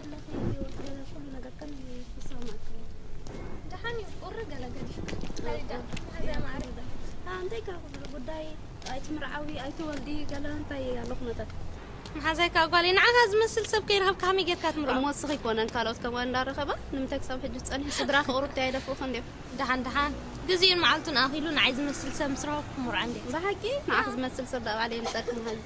ኩሉ ነገር ከም ይሰማዕካ። ደሓን እዩ፣ ቁሪ ገለ ገዲፍካ። እንታይ ደኣ? እንታይ ካብ ጉዳይ ኣይትምርዓዊ፣ ኣይትወልዲ፣ ገለ እንታይ ኣሎ ኩነታት? መሓዛይ ከኣ ጓለይ፣ ንዓኻ ዝመስል ሰብ ከይረኸብካ ከመይ ጌርካ ትምርዖ? እሞ እስኺ ኮነን ካልኦት ከምኡ እንዳረኸባ ንምንታይ ክሳብ ሕጂ ትጸንሒ? ስድራ ክቕሩብቲ ኣይደፍኡኽን ድዮም? ደሓን ደሓን፣ ግዜኡን መዓልቱን ኣኺሉ ንዓይ ዝመስል ሰብ ምስ ረኸብኩ ክምርዖ እንዴ። ብሓቂ ንዓኺ ዝመስል ሰብ ደኣ ባዕለይ የምጸልኪ መሓዚ።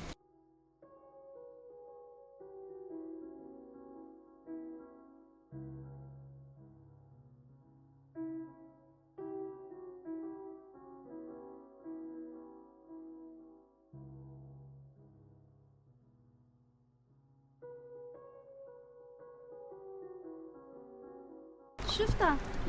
ሽፍታ።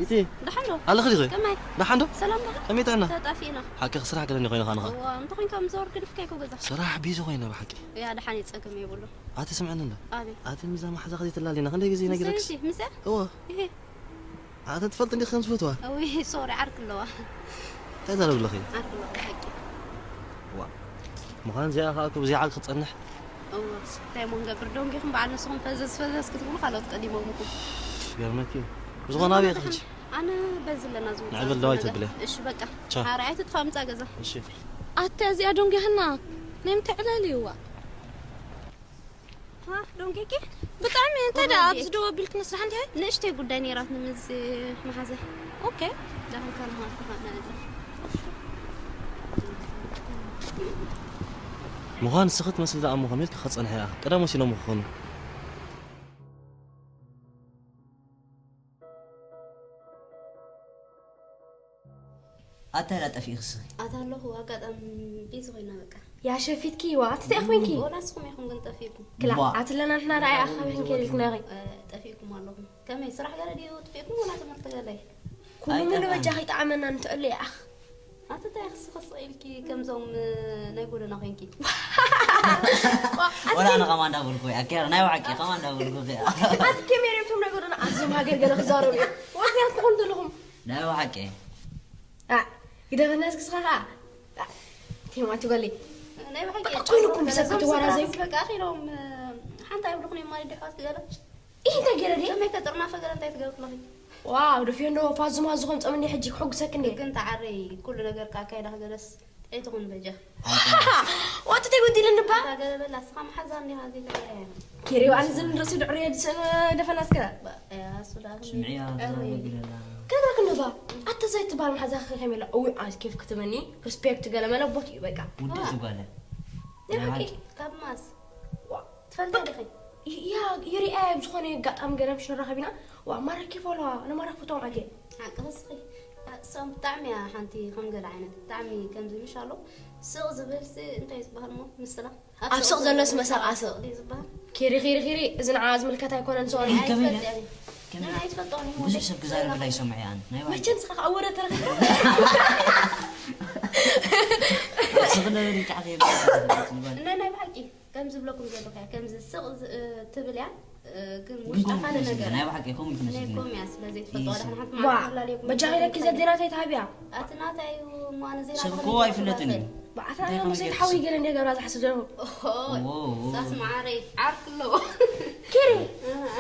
ኢቲ። ደሓን ዶ? ኣለኺ ዲኺ? ከመይ? ደሓን ዶ? ሰላም ዶ? ከመይ ጥዕና? ተጣፊእና። ሓቂ ስራሕ ገለኒ ኮይነ ኻንኻ። እዋ፣ እንተ ኮይንካ ምዘወር ግድፍካ ይኮ ገዛ። ስራሕ ቢዚ ኮይነ ብሓቂ። ያ፣ ደሓን እዩ፣ ጸገም የብሉ። ኣቲ ስምዕኒ እንዶ። ኣቤት። ኣቲ ምዛ መሓዛኺ ዘይትላሊና ክንደይ ግዜ ነጊረክስ? ምሳይ፣ ምሳይ? እዎ። ይሄ። ኣቲ ትፈልጥ እንዲኺ ከም ዝፈትዋ? እዊ፣ ሶሪ፣ ዓርክ ኣለዋ። እንታይ ዘረብ ኣለኺ? ዓርክ ኣለዋ፣ ብሓቂ። ዋ። ምዃን እዚኣ ኸኣ እኮ ብዘይ ዓርክ ክትጸንሕ። እወ፣ እንታይ እሞ ክንገብር፣ ደንጊኹም በዓል ንስኹም ፈዘዝ ፈዘዝ ክትብሉ ካልኦት ቀዲሞምኩም። ይገርመኪ። ብዝኾነ ኣበይ ኢኺ ሕጂ? ኣነ በዚ ኣለና ዝወጽእ ንዕበል ደዋይ ነገር። ተብለ። እሺ፣ በቃ። ቻው። ሓራይ ኣይትጥፋእ፣ ምጻእ ገዛ። እሺ። ኣታ እዚኣ ደንጊኽና። ናይ ምንታይ ዕላል እዩዋ? ሃ፣ ደንጊኺ? ብጣዕሚ፣ እንታይ ደኣ ኣብዚ ደው ኣቢልክኒ ስራሕ እንዲያ? ንእሽተይ ጉዳይ ነይራትኒ ምስ መሓዘይ። ኦኬ። ዳሕን ካልእ መዓልቲ ኸኣ ንዕልል። ምዃን ንስኺ ትመስሊ ደኣ እሞ ከመይ ኢልኪ ክትጸንሒ ኢኻ? ቀደም ወሲኖም ክኾኑ። ኣታ ኢላ ጠፊእኺ እስኺ? ኣታ ኣለኹ፣ ኣጋጣሚ ቢዚ ኮይና በቃ። ያ ሸፊትኪ፣ ዋ፣ ኣቲ እንታይ ኮይንኪ? ወላ ንስኹም ኢኹም ግን ጠፊእኩም። ክላ፣ ዋ። ኣቲ ኣለና ንሕና ደኣ ኣኻቢኽን ከይድልኪ ነኺ። እ፣ ጠፊእኩም ኣለኹም። ከመይ ስራሕ ገለ ድዩ ጥፊእኩም ወላ ትምህርቲ ገለ? ኩሉ ሙሉ ኣይጠፋን። በጃኺ ይጠዓመና ንትዕሉ ይኣኽ። ኣቲ እንታይ ክስኽስቕ ኢልኪ ከምዞም፣ እ፣ ናይ ጎደና ኮይንኪ? ዋ፣ ኣቲ ወላ ኣነ ከማን እንዳበልኩ እያ። ኣኬር ናይ ብሓቂ ከማን እንዳበልኩ እያ። ኣቲ ከመይ እዮም እቶም ናይ ጎደና ኣዝዮም ሃገር ገለ ክዛረቡ እዮም። ወርትያን ትኾኑ ዘለኹም። ናይ ብሓቂ። ኣ፣ ግደፈና እስኪ ስኻ ኸኣ። ኣ፣ ቴማ ትበሊ። ናይ ብሓቂ በቃ ኮይኑኩም ሰብ ክትወራዘዩ። በቃ ኣኺሎም፣ ሓንቲ ኣይብልኹን እዮም ማለት ድሕዋት ክገለ። ኢህ፣ እንታይ ገይረ ድየ? ከመይ ከጥርናፈ ገለ እንታይ ትገብር ኣለኺ? ዋው፣ ደፊኦ እንዶ ፋዙማ ዝኾን ጸምኒ ሕጂ ክሕጉሰክ እንዴ? ግን ተዓረይ፣ ኩሉ ነገር ከኣ ኣካይዳ ክገለስ ጥዕቲ ኩን በጃ። ዋት እንታይ ጎዲለኒ እባ? እታ ገለ በላ፣ እስኻ መሓዛ እንዲኻ ዘይተረኣየና። ኬሪ፣ ኣነ ዝን ርእሲ ድዕርየ ዝስእን ደፈና እስከ። ባ-፣ እያ፣ እሱ ደኣ ስምዕያ፣ ኣረ፣ ዝረገግለላ። ከብረክ እንዶ ባ፣ ኣተ ዘይትባል መሓዛ ከመይ ኢላ? እዊ፣ ኣዝ ኬፍ ክትበኒ፣ ሪስፔክት ገለ መለ ቦት እዩ በቃ። ውድእቲ ጓለ። ናይ ናይ ሓቂ። ሓቂ። ካብ ማስ። ዋ። ትፈልጣ ዲኺ? ያ፣ ይሪኣ ብዝኾነ ኣጋጣሚ ገለ ምሽ ንራኸብ ኢና። ዋ፣ ማራ ኬፍ ኣለዋ፣ ንማራ ክፈትዎም ኣየ። ሓቂ እስኺ። እሶም ብጣዕሚ እያ ሓንቲ ከም ገለ ዓይነት፣ ብጣዕሚ ከምዚ ምሽ ኣሎ። ስቕ ዝብል ሲ እንታይ ዝበሃል እሞ? ምስላ? ኣብ ስቕ ዘሎስ መሳቕ ኣስቕ። ድዩ ዝበሃል? ኪሪ፣ ኪሪ፣ ኪሪ፣ እዚ ንዓ ዝምልከት ኣይኮነን፣ ሶሪ። ኣይ፣ ከመይ ኢለ? ኣይትፈልጥያን። ከመይ? ንዓይ ኣይትፈልጦን እዩ። ብዙሕ ሰብ ክዛረበላ ይሰምዕ እየ ኣነ። ናይ ባዕሉ። መቸ ንስኻ ከኣ ወረ ተረኺብካ? ስቕ ለበል ይቃዕ ከየብላ። ናይ፣ ናይ ብሓቂ። ከም ዝብለኩም ዘለኹ እያ፣ ከምዚ ስቕ ዝ-፣ እ፣ ትብል እያ፣ እ፣ ግን ግን ውሽጣ ከምኡ ካልእ ትመስል ነገር። ናይ ብሓቂ ከምኡ ትመስል። እኔ እኮ እያ፣ ስለ ዘይትፈልጦ ይስ-፣ ዋላ ሓንቲ ዋ፣ መዓልቲ ላልየኩም በጃኺ ለኪ ትፈልጡ ዘዴናተይ ትሃብያ። ኣቲ ናታይ እሞ ኣነ ዜና በጃኺ ለኪ ዘዴናተይ ትሃብያ። እንታይ ከም ዝገብር? ባዕታ ሎሚ ዘይትሓዊ ገለ እንደ ገብራ ዝሓስብ ዘለኹ። ኦሆ፣ ዎ፣ ዎ። ሳስ መዓረይ፣ ዓርኪ ኣለዎ። ኪሪ። ኣሃ።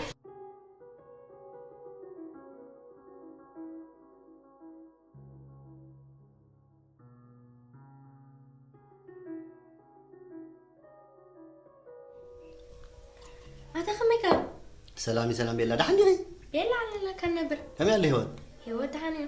ኣታ ከመይ ከ? ሰላም ሰላም ቤላ፣ ደሓን ዲኺ? ቤላ ኣለና ከነብር። ከመይ ኣሎ ህይወት? ህይወት ደሓን እዩ።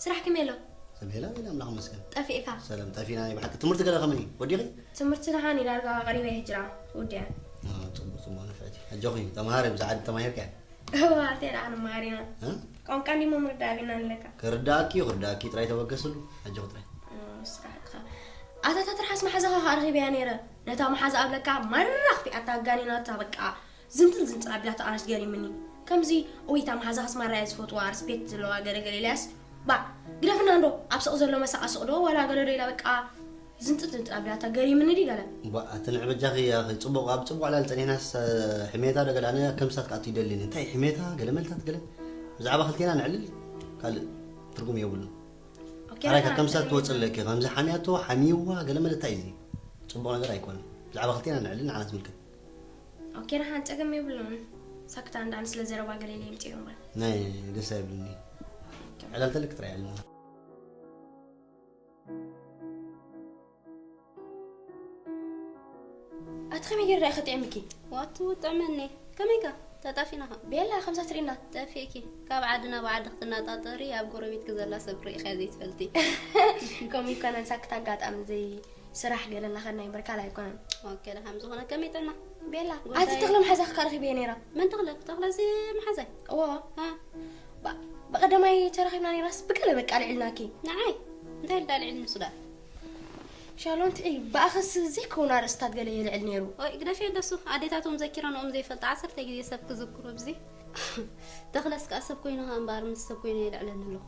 ስራሕ ከመይ ኣሎ? ሰብ ቤላ፣ ቤላ፣ ኣምላኽ ይመስገን። ጠፊእካ? ሰላም፣ ጠፊእና ናይ ብሓቂ። ትምህርቲ ገለ ከመይ እዩ? ወዲኺ? ትምህርቲ ደሓን እዩ፣ ዳርጋ ቀሪበ ሕጂ ደኣ ወዲኣ። አ፣ ጽቡቕ፣ ጽቡቕ፣ ንፍዕቲ። ኣጆኺ፣ ተምሃሪ፣ ብዛዕባ ተማሂርካ። እዋ፣ እንታይ ደኣ ንመሃር ኢና? እ? ቋንቋ እንዲ ምርዳእ ኣብና ኣለካ። ክርዳእኪ፣ ክርዳእኪ ጥራይ ተበገስሉ። ኣጆኺ ጥራይ። እ፣ ስራሕካ። ኣታ እታ ትርሓስ መሓዛኻ ከኣ ረኺበያ ነይረ። ነታ መሓዛ ኣብለካ ማራ ኣኽፊኣታ ኣጋኒናታ በቃ። ዝንጥል ዝንጥል ኣቢላታ ኣነስ ገሪምኒ። ከምዚ፣ ኦይ፣ እታ መሓዛኻስ ማራ እየ ዝፈትዋ፣ ሪስፔክት ዘለዋ ገለ ገለ ኢላያስ። ባዕ፣ ግደፍና እንዶ፣ ኣብ ስቕ ዘሎ መሳቕ ስቕ ዶ፣ ዋላ ገለ ዶ ኢላ በቃ። ዝንጥል ዝንጥል ኣቢላታ ገሪምኒ ድዩ ገለ? እምቧእ፣ ኣቲ ንዕ በጃኺ፣ ያኺ፣ ጽቡቕ፣ ኣብ ጽቡቕ ዕላል ጸኒሕናስ፣ ሕሜታ ዶ ገለ? ኣነ ከም ንሳትኪ ኣቱ ይደልየኒ። እንታይ ሕሜታ፣ ገለ መልታት ገለ? ብዛዕባ ክልቴና ንዕልል፣ ካልእ ትርጉም የብሉን። ኦኬ፣ ኣራይ፣ ደሓን፣ ከም ንሳት ጸገም ትወጽእ የብሉን። ኣለኪ፣ ከምዚ ሓሚያቶ፣ ሓሚዋ፣ ገለ መለ እንታይ እዩ እዚ? ጽቡቕ ነገር ኣይኮነን። ብዛዕባ ክልቴና ንዕልል፣ ንዓና ትምልከት። ኦኬ፣ ደሓን፣ ጸገም የብሉን። ሳክታ እንዳን ስለ ዘረባ ገለ ኢለ ይምጽእ እምበር። ናይ ደስ ኣይብልኒ። ዕላል ተልክ ጥራይ ኣለና። ኣቲ ከመይ ገይረ ኢኺ ጥዕምኪ? ዋቱ ጥዕመኒ። ከመይ ከ? ተጣፊና ከ? ቤላ ከምዛ ትሪና። ጠፊእኪ። ካብ ዓዲ ናብ ዓዲ ክትናጣጠሪ ኣብ ጎረቤትኪ ዘላ ሰብ ርኢኺያ ዘይትፈልጢ። ከምኡ ይኮነን ሳክታ ኣጋጣሚ ዘይ ስራሕ ገለ እናኸድና ይምበር ካልእ ኣይኮነን። ኦኬ፣ ደሓን ዝኾነ ከመይ ጥዕና? ቤላ፣ ጉዳይ ኣቲ ተኽለ መሓዛኺ ከ ረኺበዮ ነይረ። መን ተኽለ? ተኽለ እዚ መሓዛይ? እዎ። ሃ? ባ-፣ ብቐደማይ ተራኺብና ነይራስ ብገለ በቃ ኣልዒልናኪ። ንዓይ? እንታይ ኢሉ ኣልዒልኒ እሱ ደኣ? ሻሎም ትዒ፣ ብኣኽስ ዘይከውን ኣርእስታት ገለ የልዕል ነይሩ። ኦይ፣ ግደፍዮ እንደሱ። ኣዴታቶም ዘኪረንኦም ዘይፈልጣ ዓሰርተ ግዜ ሰብ ክዝክሩ ኣብዚ። ተኽለስ ከኣ ሰብ ኮይኑ ከኣ እምበኣር ምስ ሰብ ኮይነ የልዕለኒ ኣለኹ።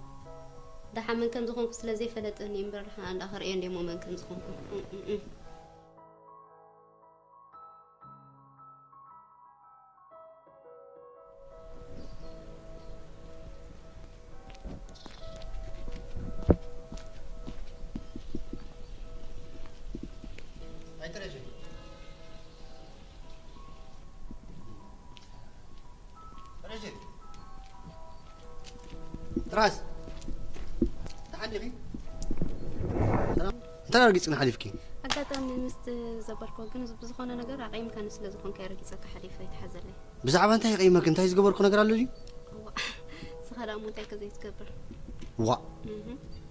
ደሓን መን ከም ዝኾንኩ ስለ ዘይፈለጠኒ እምበር፣ ደሓን እንዳ ክርእዮ እንድየ እሞ መን ከም ዝኾንኩ። እም፣ እም፣ እም። ኣይትረጂ። ረጂ። ጥራዝ። ደሓን ዲኺ? ሰላም? እንታይ ኣረጊጽና ሓሊፍኪ? ኣጋጣሚ ምስቲ ዘበልኮ ግን ብዝኾነ ነገር ኣቐይምካኒ ስለ ዝኾንካ ኣረጊጸካ ሓሊፈ ኣይትሓዘለይ። ብዛዕባ እንታይ ይቐይመኪ? እንታይ ዝገበርኩ ነገር ኣሎ ድዩ? እዋእ፣ ንስኻ ደኣ እሞ እንታይ ከ ዘይትገብር? ዋእ። እህ።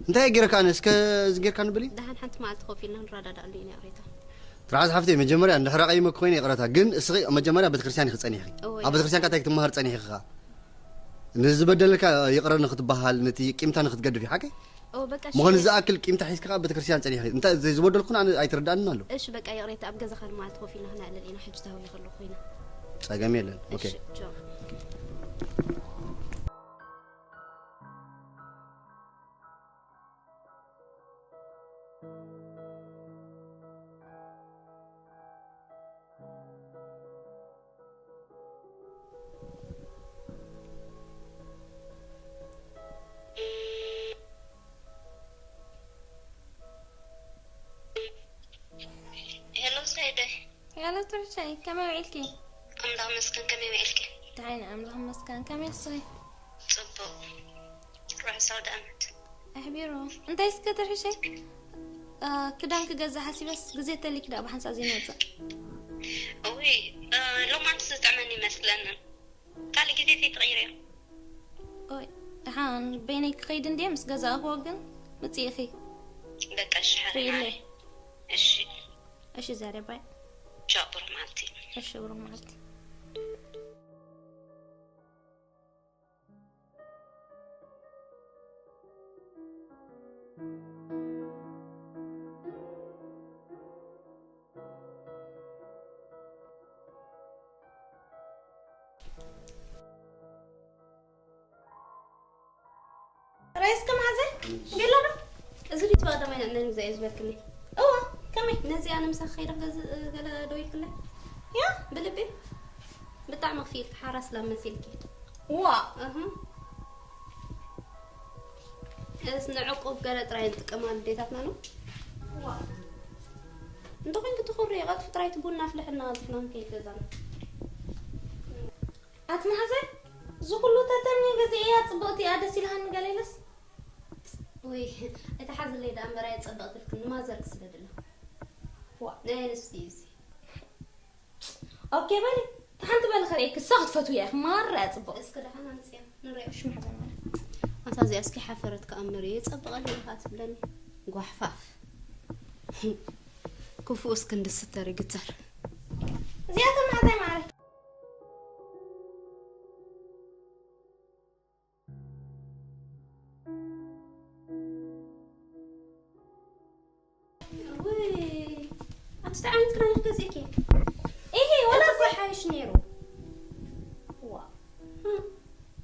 እንታይ ገይረካ ኣነ? እስከ እዚ ገይርካ ንበሊ? ደሓን ሓንቲ መዓልቲ ኮፍ ኢልና ንረዳዳኣሉ ኢና ይቕሬታ። ትርዓዝ ሓፍተይ፣ መጀመርያ እንድሕር ኣቐይመኪ ኮይነ ይቕረታ፣ ግን እስኺ መጀመርያ ቤተክርስትያን ኢኺ ጸኒሕኺ። እወ። ኣብ ቤተክርስትያን ከ እንታይ ክትመሃር ጸኒሕኺ ኸኣ? ንዝበደለካ ይቕረ ንኽትበሃል፣ ነቲ ቂምታ ንኽትገድፍ እዩ፣ ሓቀይ? እወ፣ በቃ እሺ። ምዃኑ ዝኣክል ቂምታ ሒዝካ ኣብ ቤተክርስትያን ጸኒሕኺ። እንታይ ዘይዝበደልኩ ንኣነ ኣይትርድኣንን ኣሎ። እሺ፣ በቃ ይቕሬታ፣ ኣብ ገዛኻ ንመዓልቲ ኮፍ ኢልና ክንዕልል ኢና፣ ሕጂ ተሃዊኸ ኣለኹ ኮይነ። ጸገም የለን። ኦኬ። እሺ፣ ቻው። ሄሎ ሳይደ። ሄሎ ትርቻይ፣ ከመይ ውዒልኪ? ኣምላኽ መስገን፣ ከመይ ውዒልኪ? ደሓን፣ ኣምላኽ መስገን። ከመይ እሶይ? ጽቡቕ። ርሑስ ኣውደ ኣመት። ኣሕቢሩ። እንታይ እስከ ትርሕሸይ? እ፣ ክዳን ክገዝእ ሓሲበስ ግዜ ተሊኪ ደኣ ብሓንሳእ ዘይመጽእ። እውይ፣ እ፣ ሎማንትስ ዝጥዕመኒ ይመስለንን። ካልእ ግዜ ዘይትቕይርዮ። ኦይ፣ ደሓን በይነይ ክኸይድ እንድየ ምስ ገዛእኽዎ ግን ምጽኢኺ። በቃ እሺ፣ ሓራይ ርእይለይ። ማዓረይ። እሺ። እሺ፣ ዛሬ ባይ። ቻው፣ ብሩኽ መዓልቲ። እሺ፣ ብሩኽ መዓልቲ። ሬስክ መሓዘ? ቢላ ዶ? እዚ ሪት ብቐዳማይ ንዕነን ግዛዮ ዝበልክኒ። እወ፣ ከመይ? ነዚኣ ንምሳኺ ከይደ ክገዝእ ገለ ደው ኢልክለይ? ያ? ብልቢ? ብጣዕሚ ክፍኢልኪ፣ ሓራስ ላም መሲልኪ። ዋ! እህ። እስ ንዕቁብ ገለ ጥራይ ንጥቀማሉ ኣዴታትና ነው። ዋ! እንተኾይንኪ ትኹሪ፣ ቀልጥፊ ጥራይ እቲ ቡና ኣፍልሕና፣ ቀልጥፍና ንከይድ ገዛና። ኣቲ መሓዘ፣ እዚ ኩሉ ተተምኒ ገዚኤያ ጽብቕቲ እያ ደስ ኢልሃኒ ገለ ኢለስ። ውይ፣ ኣይትሓዝለይ ደኣ እምበር ኣየጸብቕትልክን፣ ንማዘር ክስደድላ። ዋ። ናይ ኣንስቲ እዩ እዚ። ኦኬ በሊ፣ ሓንቲ በሊ ክርእየኪ፣ እሳ ክትፈትውያ ኢኺ፣ ማራ እያ ጽብቕቲ። እስኪ ደሓን ኣምጽያ፣ ንርእዮ። እሺ፣ መሓዘ ማለት። ኣታ እዚኣ እስኪ ሓፈረት ከኣ እምበር፣ የጸብቐለይ ኢኻ ትብለኒ። ጓሕፋፍ። ክፉእስ ክንዲ ስተር ይግተር። እዚኣቶም መሓዛይ ማዓረይ። ውይ፣ ኣቲ እንታይ ዓይነት ክዳን ኢኺ ገዚእኪ? ኢሂ፣ ወላ እዚ ሓይሽ ነይሩ። ዋ።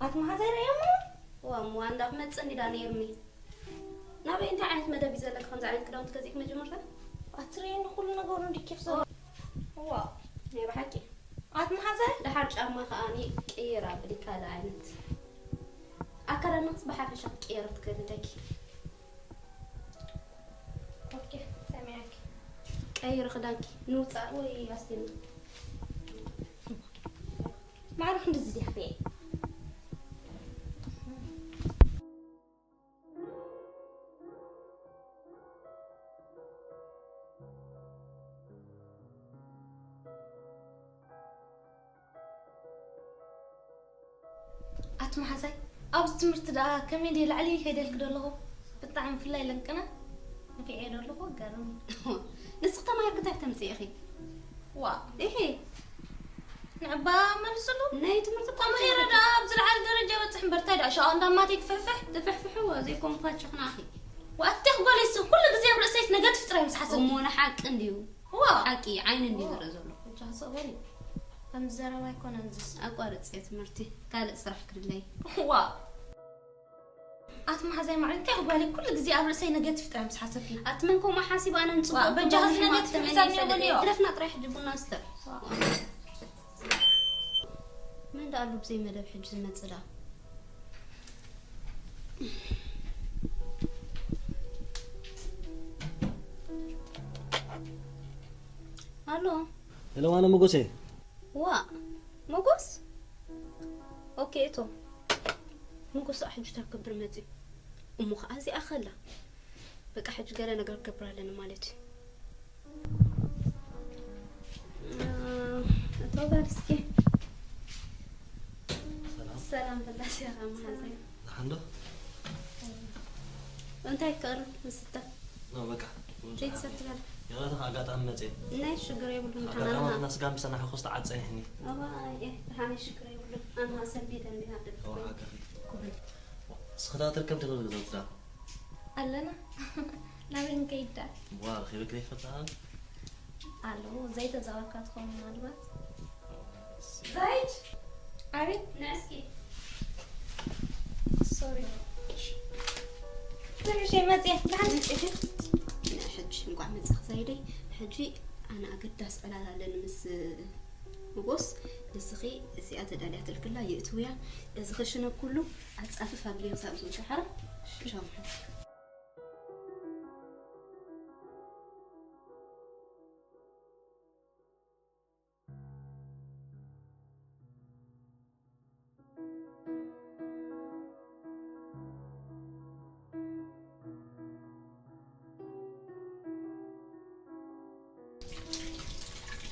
ኣቲ መሓዛይ ርእየሞ? ዋ፣ እሞ ኣንዳ ክመጽእ እንዲዳ ነይርኒ። ናበይ እንታይ ዓይነት መደብ እዩ ዘለኪ ከምዚ ዓይነት ክዳውንቲ ገዚእኪ መጀመርታ? ኣትርእየኒ ኩሉ ነገሩ እንዲኪ ክሰ-፣ ዋ። ናይ ብሓቂ። ኣቲ መሓዛይ? ደሓር ጫማ ከኣ ቅይር ኣብሊ ካልእ ዓይነት። ኣከዳድናኽስ ብሓፈሻ ክትቅየሪ ትኽእሊ ደኪ። ኦኬ፣ ሰሚዐኪ። ቀይሪ ክዳንኪ፣ ንውጻእ ወይ ኣስቴና። ማዕረ ክንድዚ ድያ ክሪኤ? ኣቲ መሓዛይ፣ ኣብዚ ትምህርቲ ደኣ ከመይ ድየ ላዕሊ ይኸይደልኪ ዶ ኣለኹ? ብጣዕሚ ብፍላይ ለንቅነ ንፊዐ ዶ ኣለኹ? ገርም። ንስኺ ተማሂርኪ እንታይ ክተምፅኢ ኢኺ? ዋ፣ ኢኺ። ንዕባ መልስሉ። ናይ ትምህርቲ እኮ ተማሂረ ደኣ ኣብ ዝለዓለ ደረጃ በፅሕ እምበር፣ እንታይ ደኣ ሻዋ እንዳማተይ ትፍሕፍሕ? ትፍሕፍሕዎ፣ ዘይኮንኳ ችኽናኺ። ወኣቴኽ ጓለይ፣ ስቕ ኩሉ ግዜ ኣብ ርእሰይ ነገቲቭ ጥራይ ምስ ሓሰብኩ። እሞ ንሓቂ እንድዩ። ዋ። ሓቂ ዓይኒ እንድዩ ዝርኢ ዘሎ። እጃ ስቕ በሊ። ከምዚ ዘረባ ኣይኮነን ዝስ። ኣቋርጽ እየ ትምህርቲ። ካልእ ስራሕ ክድለይ። ዋ። ኣቲ መሓዛይ ማዕረ እንታይ ጓለይ ኩሉ ግዜ ኣብ ርእሰይ ነገቲቭ ጥራይ ምስ ሓሰብኪ። ኣቲ መን ከምኡ ሓሲብ ኣነ ንጽቡቕ ዋ፣ በጃ ክብሎ እዚ ምሕማቕ ነገቲቭ ተመሊሰ ሒሳብ ነይሩ ድየ? ድዮ? ድረፍና ጥራይ ሕጂ ቡና ንስተ። ዋ። መን ደኣ ኣሎ ብዘይ መደብ ሕጂ ዝመጽእ ደኣ? ኣሎ። ሄሎ፣ ዋና መጎሴ። ዋ፣ መጎስ? ኦኬ፣ እቶ። መጎስ ደኣ ሕጂ እንታይ ክገብር መጺኡ? እሞ ኸኣ እዚኣ ኸላ። በቃ፣ ሕጂ ገለ ነገር ክገብር ኣለኒ ማለት እዩ። እ፣ እቶ በል እስኪ። ሰላም። ሰላም፣ በላስ ያኻ መሓዘይ። ደሓን ዶ? እንታይ ክቀርብ ምስታ? ኖ፣ በቃ። ዘይትሰቲ በል። ይቕረታ፣ ኣጋጣሚ መጽየ። ናይ ሽግር የብሉን፣ ኣጋጣሚ ተናንሃ። ቡና ስጋ ምሰናሕኩ ዝተዓጸ ይሕኒ። እዋ፣ እየ፣ ደሓን ሽግር የብሉን። ኣነ ሰልቢ ደንዲ ሃደፍ እዋ፣ ኮይን። ሓቅኺ። ኩሉ። ስኽታ ትርከብ ትኽእል ክትወስዳ? ኣለና። ናበይ ንከይድ ደኣ? እዋ፣ ረኺበ ክደይ ፈታ? ኣለዉ፣ ዘይተዛወርካ ትኸውን ምናልባት። ዘይድ! ኣቤት፣ ንዕስኪ። ሶሪ። ትንሽ መጽየ፣ ብሓንቲ ጽፊ። ሕጂ እንቋዕ መጻኽ ዘይደይ። ሕጂ ኣነ ኣገዳሲ ዕላል ኣለኒ ምስ መጎስ። ንስኺ እዚኣ ተዳልያ ትልክላ የእትውያ። እዚ ክሽነ ኩሉ ኣጻፍፍ ኣብልዮ ክሳብ ዝውጽእ ሓራ። ቻው።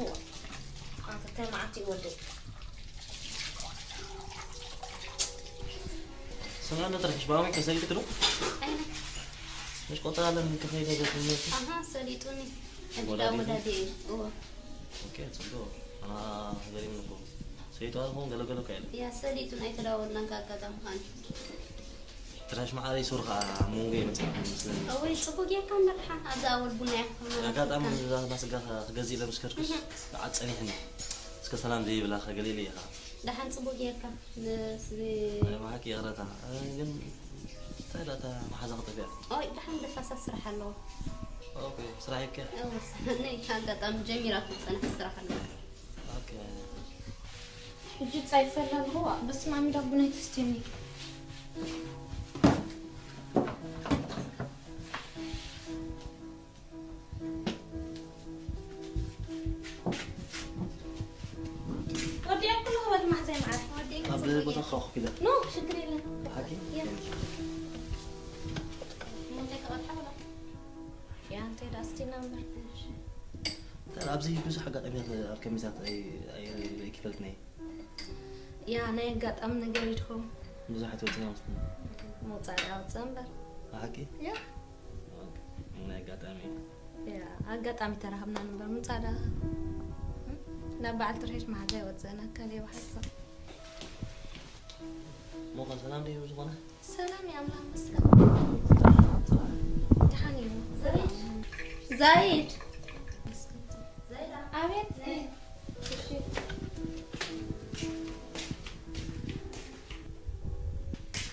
እዋ፣ ኣንተ እንታይ መዓት እዩ ወደይ? ስምዕና ጥርሕሽ ብኣመይ ከሰሊጥክ ዶ? ኣይነ። ምሽ ቆንጠራ ኣለኒ ከኸይደ ዘትነት። ኣሃ፣ ሰሊጡኒ። ወዳዲኡ? ወዳዲኡ፣ እዎ። ኦኬ፣ ጽቡቕ። ኣና ገሪም ንኮ። ሰይጡ ኣልኮን ገለ ገለ ካይለ። ያ፣ ሰሊጡ ናይ ተዳወልናን ኣጋጣሚ ኻን። ትራሽ መዓረይ ሱር ኸዓ ኣብ መንጎ ይመጽእ መስለኒ። እወይ፣ ጽቡቕ ጌርካ እምበር ደሓን፣ ኣብዛ ኣወል ቡና እያ ክትኾን ኣጋጣሚ ኣለካ። እዛ እንዳ ስጋ ኸ-፣ ክገዝእ ኢለ ምስ ከድኩስ፣ እህ። ከዓ ጸኒሕኒ። እስከ ሰላም ዘይብላ ኸገሊለ እየ ኸዓ። ደሓን ጽቡቕ ጌርካ። ንስ-፣ ኣይ፣ ብሓቂ ይቕረታ። እ፣ ግን እንታይ ደኣ እታ መሓዛ ክጠፍያ? ኦይ፣ ደሓን ደፋሳት ስራሕ ኣለዎ። ኦኬ፣ ስራሕ ይከ? እወ፣ ናይ ኣጋጣሚ ጀሚራ ክትጸንሕ ስራሕ ኣለዎ። ኦኬ። ሕጂ ጻይፈላ ኣለዋ። በስመ ኣብ፣ እንዳ ቡና ይተስትየኒ። ወዲኦም ኩሉ ክበል ማሕዘይ መዓር። ወዲኦም ኣብ ጽቡቅ ቦታ እዩ። ኮፍ ኢለ። ኖ፣ ሽግር የለን። ሓቂ? ያ። እንታይ ክቐድሓ ብላ? ያ፣ እንታይ ደኣ ስቲና እምበር። እንታይ ኣብዚ ብዙሕ ኣጋጣሚታት ኣብ ከሚታት ኣይ-፣ ኣይ-፣ ኣይክፈልጥን እየ። ያ፣ ናይ ኣጋጣሚ ነገር እዩ ድኸውን። ብዙሓት ወጽና መስለኒ። መውጻእ ደኣ ወጽእ እምበር። ብሓቂ? ያ። ናይ ኣጋጣሚ። ያ፣ ኣጋጣሚ ተራኽብና እምበር ምውጻእ ደኣ። ናብ በዓል ትርሒት መሓዛ ይወጽእና፣ ካልእ ይወሓጽ። ሞኸ ሰላም ድዩ ዝኾነ? ሰላም እዩ፣ ኣምላኽ ይመስገን። ደሓን እዩ። ዛይድ። ኣቤት። እሺ።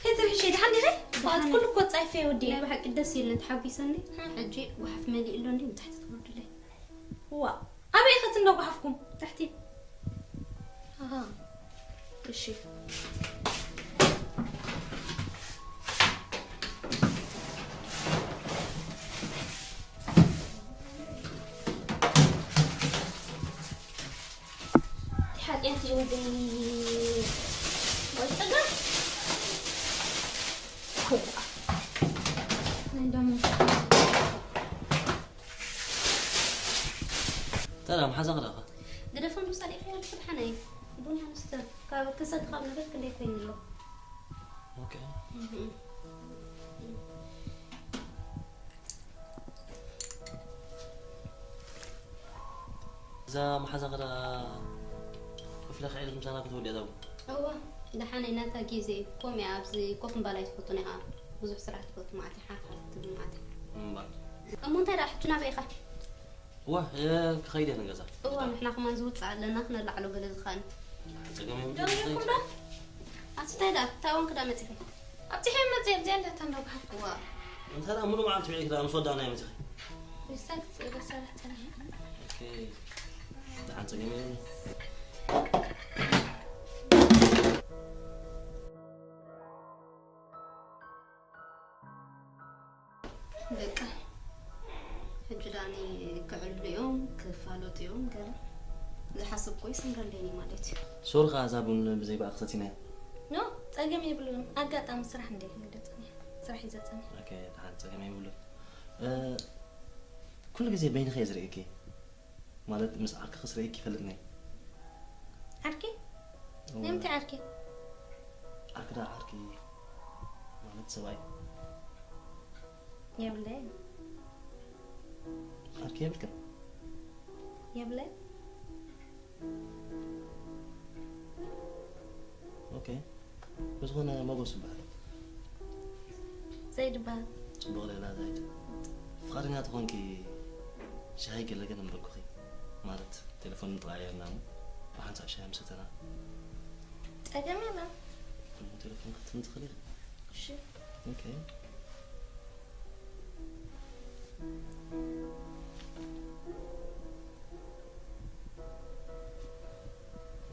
ከይትርሕሺ፣ ደሓን ዲኺ? ደሓን። ኩሉ እኮ ጻይፈ ወዲ። ናይ ብሓቂ ደስ ኢሉኒ፣ ተሓጒሰኒ። እ። ሕጂ ጓሓፍ መሊኡ ኣሎ እንዲ ንታሕቲ ትወርድለይ። ዋ፣ ኣበይ ኢኸ ትንዶ ጓሓፍኩም? ታሕቲ። ኣሃ። እሺ። ሓጢኣት እዩ ወደይ። ሓዛ ክዳኻ? ግደፎም፣ ምሳሌ ኢኻ፣ ድሓነይ ቡና ንስተ። ካብ ክሰቲ ካብ ነበርክ ክንደይ ኮይኑ ኣሎ? ኦኬ። እዛ መሓዛ ክዳ ክፍለ ክዕል ምሳና ክትወዲ እያ። እወ፣ ደሓነይ ናታ ግዜ ከምኡ እያ። ኣብዚ ኮፍ ምባል ኣይትፈቱን እያ። ብዙሕ ስራሕ ትፈቱ ማለት እያ። ሓርሓር ትብል ማለት እያ። እምባ። እሞ እንታይ ደኣ ሕጂ ናበይ ኢኻ? ዋ፣ እ፣ ክኸይድ እየ ንገዛ። እወ፣ ንሕና ከማን ዝውፅእ ኣለና፣ ክነላዕሎ ገለ ዝኸኣል። ጸገም የብሉን። ደውልኩም ዶ? ኣቲ እንታይ ደኣ? እንታይ ወንክ ደኣ መፂኺ? ኣብፂሐ መፂ፣ ኣብዚኣ እንዳ ተንዶ ብሓቂ። እዋ። እንታይ ደኣ ሙሉእ መዓልቲ ውዒልኪ ደኣ ምስ ወዳእና እየ መፂኺ። ሪሳክት ገሳላ ጸኒሐ። ኦኬ። ደሓን ጸገም የብሉን። በቃ። ሕጂ ዳኒ ክዕሉ እዮም፣ ክፋለጡ እዮም፣ ገለ ዝሓሰብኩ ይሰምረለይ ማለት እዩ። ሶሪ ከኣ እዛ ቡን ብዘይ ብኣ ክሰቲናያ። ኖ፣ ጸገም የብሉን። ኣጋጣሚ ስራሕ እንደ ገለ ጸኒሐ፣ ስራሕ ሒዘ ጸኒሐ። ኦኬ፣ ደሓን ጸገም የብሉን። እ፣ ኩሉ ግዜ በይንኺ እየ ዝርእየኪ። ማለት ምስ ዓርክኺ ስረይክ ይፈልጥኒ። ዓርኪ? እዎ። ንምንታይ ዓርኪ? ዓርኪ ዳ ዓርኪ ማለት ሰብኣይ። የብለይ። ዓርኪ የብልክን? የብለይ። ኦኬ። ብዝኾነ ሞጎስ ይበሃል። ዘይድ ይበሃል። ጽቡቕ ሌላ ዘይድ። ፍቓደኛ ተኾንኪ ሻሂ ገለ ገለ ምበልኩኺ። ማለት ቴሌፎን ምተቐያየርና እሞ ብሓንሳእ ሻሂ ምሰተና። ጸገም የለን። እሞ ቴሌፎን ክትም ትኽእሊ ኢኺ። እሺ። ኦኬ።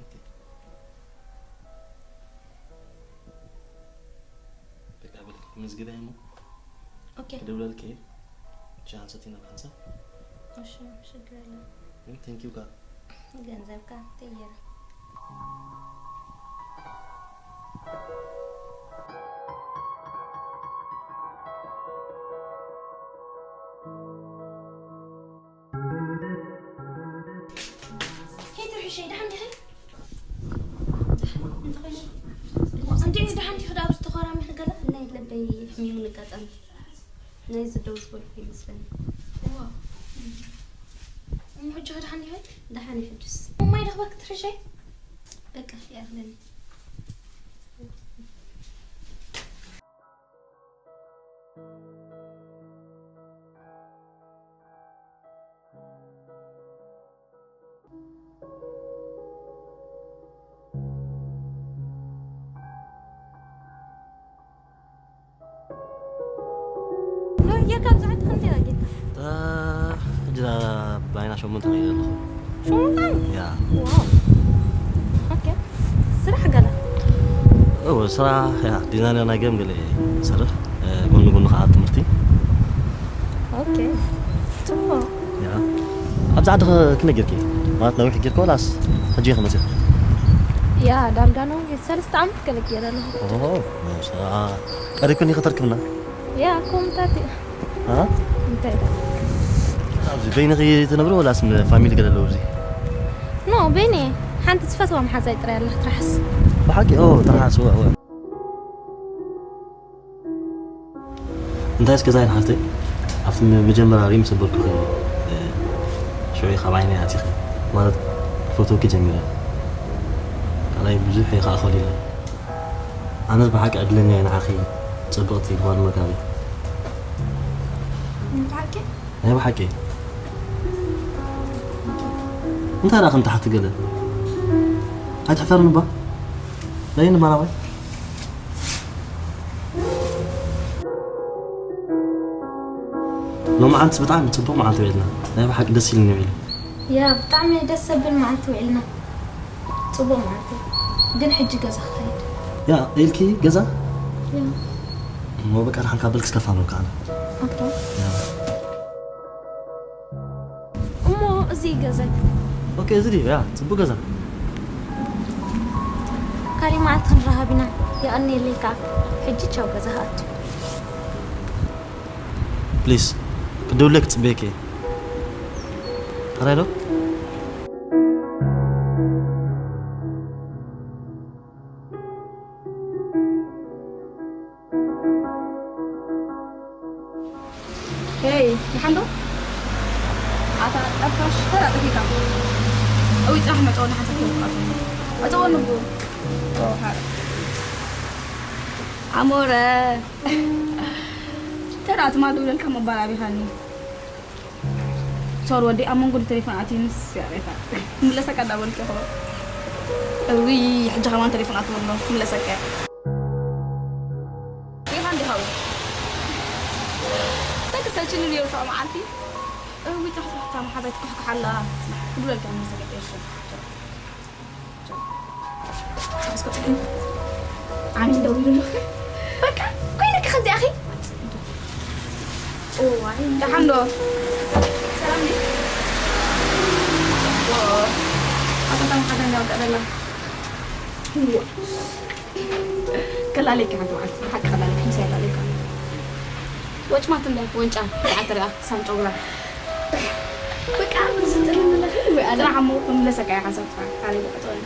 ኦኬ። በቃ በል፣ መዝግበይ እሞ ኦኬ። ክደውለልኪ እየ። ቻንስ እቲ ናብ ሓንሳብ። እሺ፣ ችግር የለም። ግን ቴንኪው ካ። ገንዘብካ ትየራ። ሄይ ትርሕሸይ፣ ደሓን ዲኺ? እንታይ ኮይኑ? እንዴ፣ ደሓን ዲኺ? ዳ ኣብዚ ተኾራሚኺ ገለ? ናይ ልበይ ሕሚሙኒ ኣጋጣሚ። ናይ ዝደው ዝበልኩ ይመስለኒ። እዋ። እሞ ሕጂ ኸ ደሓን ዲኺ? ደሓን እየ ሕጅስ። እሞ ማይ ደኽበክ ትርሕሸይ? በቃ፣ ይኣኽለኒ። ሎየ ካብ ዝዓት ክንደይ ኣጌታ? ሕጂ ባይና ሸሞንተ ከይደ ኣለኹ። ሸሞንተ? ያ። ዋው። ኦኬ። ስራሕ ገለ? እወ፣ ስራሕ፣ ያ፣ ዲዛይነር ናይ ገም ገለ እየ ዝሰርሕ። እ፣ ጎኒ ጎኒ ከዓ ትምህርቲ። ኦኬ። ጽቡቕ። ያ። ኣብዚ ዓዲ ከ ክንደይ ጌርኪ? ማለት ነዊሕ ጌርኪ ወላስ ሕጂ ኢኺ መጺእኪ? ያ፣ ዳርጋ ነዊሕ፣ ሰለስተ ዓመት ገለ ገይረ ኣለኹ። ኦሆ፣ መውሳ። ቀሪብክኒ ከተርክብና? ያ፣ ኮምታት እዩ። አ? እንታይ ደኣ? ኣብዚ በይንኺ ትነብሪ ወላስ ም-፣ ፋሚሊ ገለ ኣለዉ ኣብዚ? ኖ፣ በይነይ። ሓንቲ ዝፈትዋ መሓዛይ ጥራይ ኣላ፣ ትርሓስ። ብሓቂ? ኦ፣ ትርሓስ፣ እወ፣ እወ። እንታይ እስከ ዛይን ሓፍተይ፣ ኣብቲ ም-፣ መጀመርያ ሪም ሰበርኩኺ፣ እ፣ ሽዑ ካብ ዓይነይ ኣቲኺ፣ ማለት ክፈትወኪ ጀሚረ። ካልኣይ ብዙሕ እየ ከዓ ኮሊለ። ኣነስ ብሓቂ ዕድለኛ እየ ንዓኺ፣ ጽብቕቲ ጓል መጋቢ። ናይ ብሓቂ? ናይ ብሓቂ። እንታይ ደኣ ከም ትሓቲ ገለ? ኣይትሕፈርን እባ። ለይን ባራባይ። ሎማዓንትስ ብጣዕሚ ጽቡቕ መዓልቲ ውዒልና። ናይ ብሓቂ ደስ ኢሉኒ ውዒሉ። ያ፣ ብጣዕሚ ደስ ዘብል መዓልቲ ውዒልና። ጽቡቕ መዓልቲ። ግን ሕጂ ገዛ ክኸይድ። ያ፣ ኢልኪ ገዛ? ያ። እሞ በቃ፣ ደሓን ካብ በልክስ ከፋፍለልካ ኣነ። ኦኬ። ያ። እሞ እዚ እዩ ገዛይ። ኦኬ፣ እዚ ድዩ? ያ፣ ጽቡቕ ገዛ። ካሊእ መዓልቲ ክንራኸብ ኢና። የቐንየለይ ከኣ። ሕጂ ቻው፣ ገዛ ክኣቱ። ፕሊስ፣ ክድውለይ ክጽበየኪ እየ። ጥራይ ዶ? ኣንዶ ኣታ ጠፋሽ ተራ ጠፊካ። እዊ ጽራሕ መጸወኒ ሓንሳብ ይወጣቱ። መጸወኒ እኮ። ኦ፣ ሃረ። ኣሞረ። ተራ ትማል ደውለልካ ምባል ኣቢኻኒ። ሶር ወዲ ኣብ መንጎ ቴሌፎን ኣትዩ ምስ ያሬታ። ምለሰካ እንዳበልክ ይኸው። እዊ፣ ሕጂ ከማን ቴሌፎን ኣትወሎ። ምለሰካ። ሪኻ እንዲኻ? ሰክ ሰልችኒ ነይሩ፣ ሰው መዓልቲ። እዊ፣ ትራሕ፣ ትራሕ፣ ትራሕ፣ መሓዛይ ትኳሕኳሕ ኣላ። ትብለልካ፣ ምለሰካ፣ እሺ። ኣስኮ-፣ ዓሚል ደዊሉ ኣሎ። በቃ፣ ኮይነካ ከምዚ ኣኺ። እዋይ፣ ደሓን ዶ? ሰላም ድዩ? ኦ፣ ኣታ ታም ሓዘን ያውቀደላ። እዋ። ከላለይካ ሓንቲ መዓልቲ፣ ብሓቂ ከላለይካ፣ ምሳይ ከላለይካ። ወጭማት እንደ ወንጫ፣ ደሓን ትሪኣ፣ ሳም ጨጉራ። በቃ፣ ኣብዚ ጥርምለኺ ወይ ኣነ ጽናሕ እሞ፣ ክምለሰካ እየ ሓንሳብ፣ ታሪክ ቀጠሮ።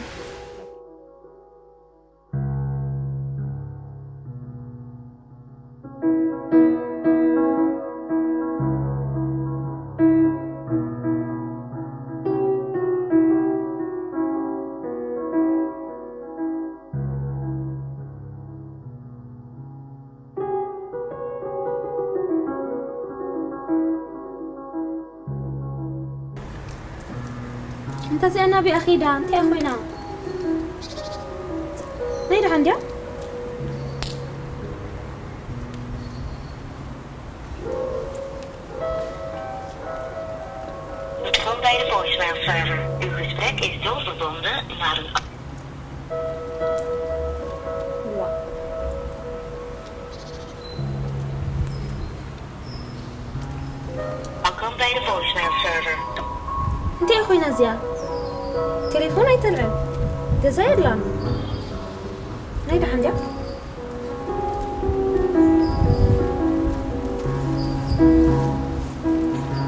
እንተ እዚኣ ናበይ ኣኺዳ? እንታይ ኮይና? ናይ ደሓን ድያ? Welkom bij de voicemail server. Uw gesprek is doorverbonden naar een Welkom bij de voicemail server. እንታይ ኮይና እዚኣ? ቴሌፎን ኣይተልዕል። ገዛ የላን። ናይ ደሓን ድያ?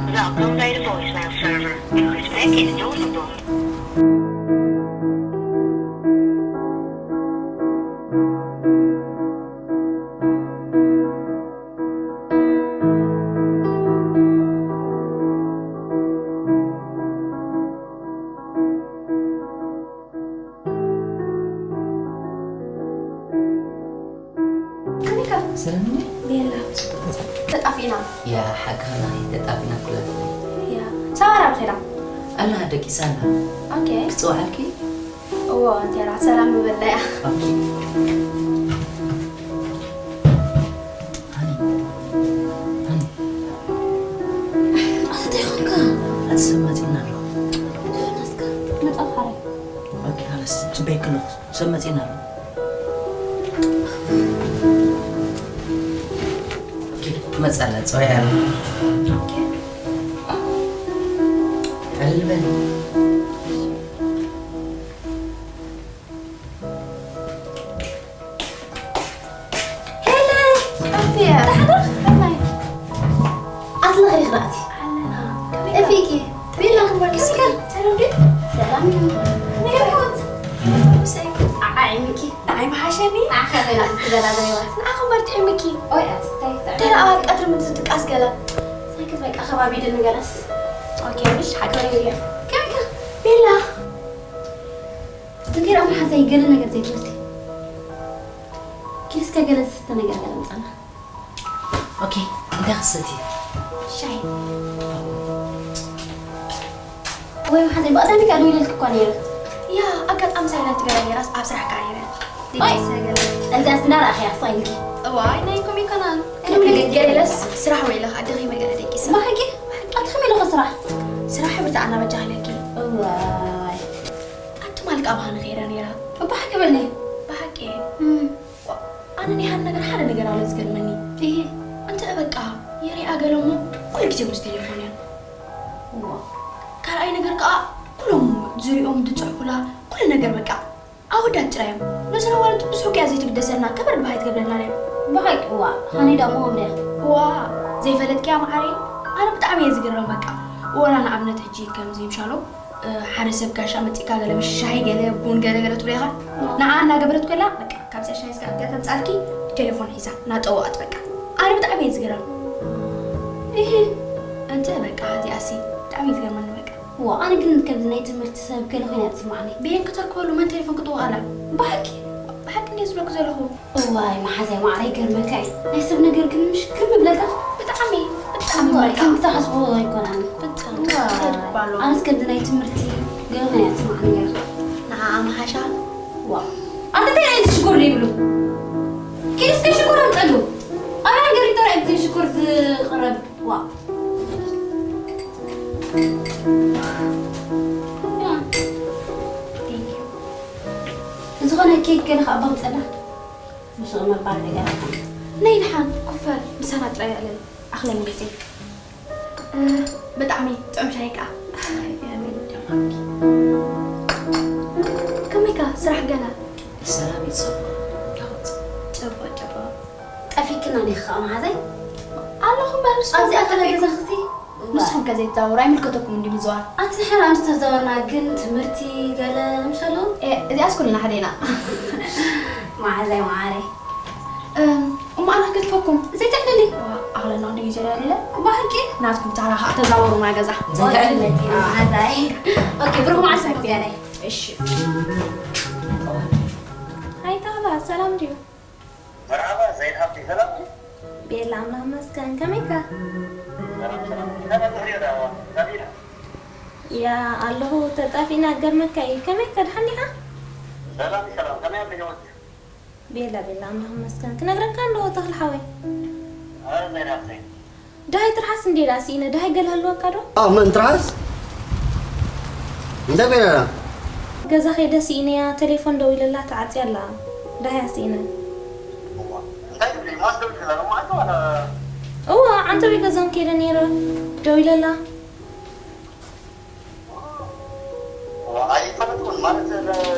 Welkom bij de voicemail server. Uw gesprek is doorverbonden. ከመይካ? ሰላም እንዴ? ቤላ። ጽቡቅ። ተጣፊእና። ያ፣ ሓቅኻ፣ ተጣፊእና ኩላትና። ያ። ሳባራ ብኸይዳ? ኣላ፣ ደቂሳ ኣላ። ኦኬ። ክጽውዓልኪ? እዎ፣ እንቴራ፣ ሰላም ምበልና እያ። ኦኬ። ሃኒ፣ ሃኒ። ኣታ እንታይ ኾንካ? ኣቲ ሰብ መጺእና ኣሎ። ናትካ መጻ ሓራይ። ኦኬ፣ ሃላስ፣ ጽበይ ከለኹ ሰብ መጺእና ኣሎ። ኦኬ፣ መጻ ኣላ፣ ጽበይ ኣላ። ኦኬ። ዕልል በል። ሄለን! ኣንትያ! ደሓን ዶ? ከመይ? ኣትለኺ ኽዳእቲ። ኣለና። ከመይ እፊኪ? ቤላ ክበርኪ ስከ? ሰላም ድዩ? ሰላም እዩ። ከመይ ይኹን? ምሰይ? ኣዓይ ሚኪ። ንዓይ ምሓሸኒ? ኣኸ ኸይና ትገዛዘ ህይወት። ንዓኹም በርትዒ ሚኪ። ኦይ፣ ኣስ፣ እንታይ ትጥዕም? ደኣ ቀትሪ ምድሪ ድቃስ ገለ። ሳይክል በቃ ከባቢ ድንገለስ። ኦኬ፣ ምሽ ሓቂ። ከመይ ኢኻ? ከመይ ኢኻ? ቤላ። እንቴራ መሓዛይ ገለ ነገር ዘይትወስዲ? ኪድ እስከ ገለ ዝስተ ነገር ገለ ምጻና። ኦኬ፣ እንታይ ክሰቲ? ሻሂ። ወይ መሓዛይ፣ ብቐዳሚ ከኣ ደዊለልኪ እኳ ነይረ። ያ፣ ኣጋጣሚ ሳይለንት ገለ ነይራስ ኣብ ስራሕ ከኣ ነይረ። ኦይ፣ ደቂሰ ገለ። እዛ ስናራ ኣኺ ኣኽሳይልኪ። እዋይ፣ ናይ ኮም ይኮናን። እኔ ገለስ ስራሕ ውዒለ ከኣ ደኺመ ገለ ደቂሰ። ብሓቂ? ኣቲ ከመይ ኢልኺ ስራሕ? ስራሕ ብርትዓ እናበጃ ኢለኪ። እዋይ። ኣቲ ማልቃ ብሃኒ ከይዳ ነይራ። ብሓቂ በሊ። ብሓቂ። እም። ዋ፣ ኣነ ናይ ሃኒ ነገር ሓደ ነገር ኣሎ ዝገርመኒ። እሂ። እንተ በቃ የሪኣ ገለ እሞ ኩሉ ግዜ ምስ ቴሌፎን እያ። ዋ። ካልኣይ ነገር ከኣ ኩሎም ዝሪኦም ዝጽሕፉላ ኩሉ ነገር በቃ ኣወዳት ጥራይ እዮም። ነዘን ኣዋልድ ብስሑቅ እያ ዘይትግደሰልና፣ ከበር ብሃይ ትገብረልና ድያ? ብሓቂ፣ እዋ፣ ሃኒ ደኣ ምሆም ድያ? እዋ፣ ዘይፈለጥክያ መዓረይ? ኣነ ብጣዕሚ እየ ዝግረም በቃ። ወላ ንኣብነት ሕጂ ከምዚ ምሻሎ፣ እ፣ ሓደ ሰብ ጋሻ መጺእካ ገለ ምሽ ሻሂ ገለ ቡን ገለ ገለ ትብሎ ኢኻ። እዋ። ንዓ እናገበረት ኮላ፣ በቃ፣ ካብዚኣ ሻሂ ስጋ እትያ ተምጻልኪ፣ ቴሌፎን ሒዛ፣ እናጠወቐት በቃ። ኣነ ብጣዕሚ እየ ዝግረም። እሂ። እንተ በቃ እዚኣሲ ብጣዕሚ እዩ ዝገርመኒ በቃ። ዋ ኣነ ግን ከምዚ ናይ ትምህርቲ ሰብ ገለ ኮይና እያ ትስምዓኒ። ብሄን ክተርክበሉ መን ቴሌፎን ክጥውቕ ኣላ? ብሓቂ ብሓቂ እንድየ ዝብለኩ ዘለኹ። እዋይ መሓዛይ ማዕረ ይገርመካ እዩ ናይ ሰብ ነገር ግን ምሽ ክም ይብለካ። ብጣዕሚ ብጣዕሚ እዋይ በቃ። ከም ትሓስቦ ኣይኮናን። ፍጹም ዋይ፣ ከድባሎ። ኣነስ ከምዚ ናይ ትምህርቲ ገለ ኮይና እያ ትስምዓኒ ነይራ። ንዓኣ ምሓሻ። ዋ ኣንተ እንታይ ናይ ሽኮር ዘይብሉ? ኪድ እስከ ሽኮር ኣምፀሉ። ኣብ ነገር ይጠራ እዩ ሽኮር ዝቕረብ። ዋ ዝኾነ ኬክ ገለ ከኣ ባምፀላ። ምስኡ መባል ነገር። ነይ ደሓን ኩፈር ምሳና ጥራይ ኣለን ኣኽለን ግዜ። እ፣ ብጣዕሚ ጥዑም ሻሂ ከኣ። ከመይካ ስራሕ ገለ? ሰላም ይጸባ። ጨባ ጨባ። ጠፊክና ዲኺ ከኣ መሓዛይ? ኣለኹ እምበር ንስኹም ኣብዚኣ ከ ከመይ? ገዛ ክሲ? ንስኹም ከ ዘይትዛወሩ ኣይምልከተኩም እንዲ ምዝዋር። ኣቲ ንሕና ምስ ተዛወርና ግን ትምህርቲ ገለ ምሽ ኣለዎ? እ፣ እዚኣስ ኩልና ሓደ ኢና። መሓዛይ መዓረይ። እም፣ እሞ ኣነ ክገድፈኩም። ዘይትዕልሊ። ዋ፣ ኣኽለና ክንዲ ግዜ ደሊለ። ብሓቂ? ናትኩም ታራ ኸዓ ተዛወሩ ናይ ገዛ። ዘይትዕልሊ። መሓዛይ። ኦኬ፣ ብሩኽ መዓልቲ። እሺ። ሃይ ተኽላ፣ ሰላም ድዩ? መርሓባ ዘይድ ሓፍተይ፣ ሰላም ድዩ? ቤላ ኣምላኽ መስገን፣ ከመይካ? ሰላም፣ ሰላም። እንታይ መጽእ ሪኦ ዳዋ? ሰላም ኢና። ያ ኣለኹ፣ ተጣፊእና ገርመካ እዩ። ከመይካ፣ ደሓን ዲኻ? ሰላም፣ ሰላም። ከመይ ኣሎ ህይወት? ቤላ፣ ቤላ፣ ኣምላኽ መስገን። ክነግረካ እንዶ ተኽለ ሓወይ። ኣረ፣ ዘይድ ሓፍተይ። ደሃይ ትርሓስ እንዴ ደኣ ስኢነ፣ ደሃይ ገለ ህልወካ ዶ? ኣዎ፣ መን ትርሓስ? እንታይ ኮይና ደኣ? ገዛ ከይደ ስኢነያ፣ ቴሌፎን ደዊለላ ተዓጽያ ኣላ። ደሃያ ስኢነ። እዋ፣ እንታይ ትብሊ? ማስ ደዊልክላ ሎማዓንቲ ዋላ? እዋ፣ ዓንተቦይ ገዛን ከይደ ነይረ፣ ደዊለላ። እዋ፣ ኣይፈለጥኩን ማለት፣